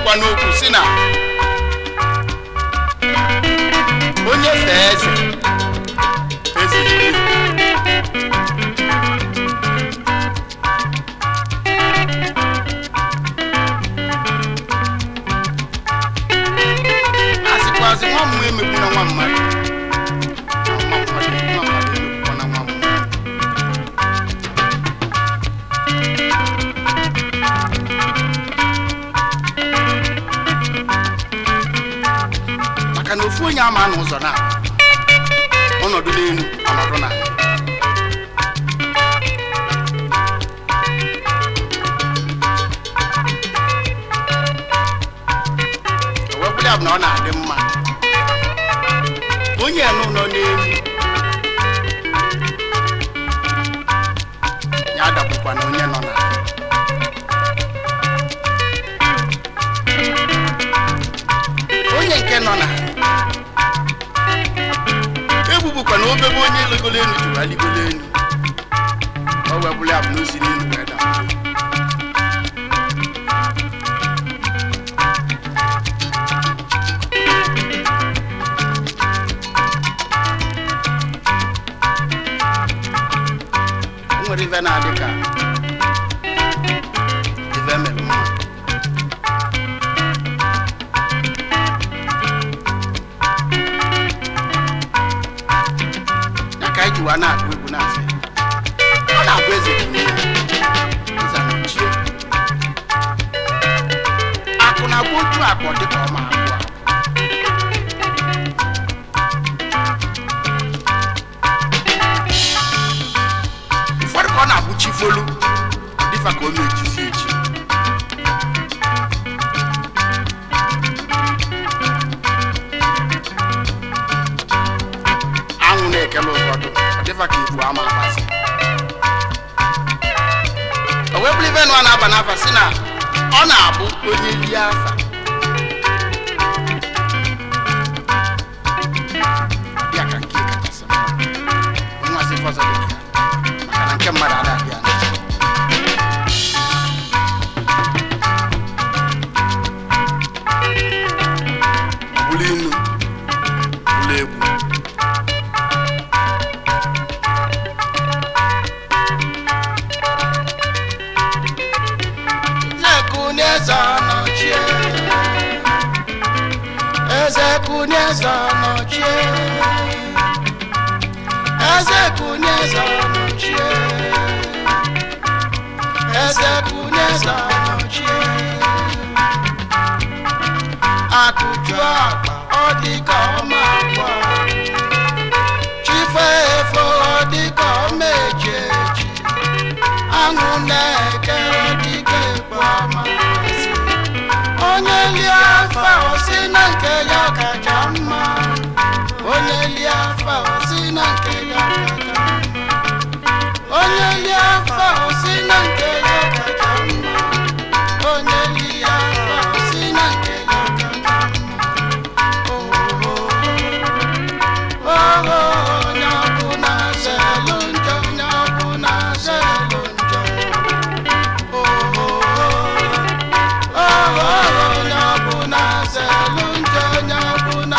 na-ekwukwa n'okwu si na onye fee eze eze rie. Asịkwazị nwa mmụọ emegbuna nwa mmadụ, na nwa mmadụ nwa mmadụ emegbukwana nwa mmụọ. Maka na ofu onye ama na ụzọ na ọnọdụ n'elu ọnọdụ na ewepụrụ ya bụ na ọ na-adị mma onye nụ nọ n'elu ya adagbukwa na onye nọ na onye nke nọ na egbubukwa na obebe onye ligolo elu juru aligolo elu o wepụrụ ya bụ na o si n'elu wee daa. O nwere ife na-adị ka ife mere mma ya ka anyị ji wa na-agụ egwu na-asị ọ na-abụ eze bụ nne ya, eze anọchie akụ na agba otu akpọ dịka ọma abụọ. Ụfọdụ ka ọ na-abụ chi folu dịfa ka ọ na-ejizi eji. Anwụ na-ekele ụfọdụ ọ dịfa ka ibu ama agbazi o wee bụrụ ife nụ a na-aba n'afa si na ọ na-abụ onye lie afa ya ka nke kachasị mma nwazi ife ọzọ dị ka ya maka na nke mmadụ ada abịa na ọ bụrụ inu bụrụ egwu. Eze kunye eze ọnọchie, eze kunye eze ọnọchie, eze kunye eze ọnọchie. Akụju akpa ọ dị ka ọma akwa, chife efo ọ dị ka ọma echi echi, anwụ na-eke ọ dị ka ekpo ọma asị. Onye lie afa osi na nke ya kacha mma, onye lie afa osi na nke ya kacha mma, onye lie afa osi na nke ya kacha mma, onye lie afa osi na nke ya kacha mma. Oh, oh, oh, oh, onye ọbụla zelụ njọ, onye ọbụla zelụ njọ. Oh, oh, oh. Onye ọbụla zelụ njọ, onye ọbụla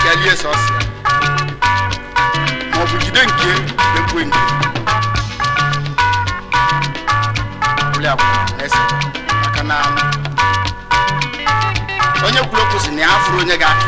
Ka ya lie sọsọ ya, ma ọ bụ jide nke jidekwe nke ọbụla bụ na-ese, maka na onye kwuru okwu si na ya fụrụ onye ga-akụ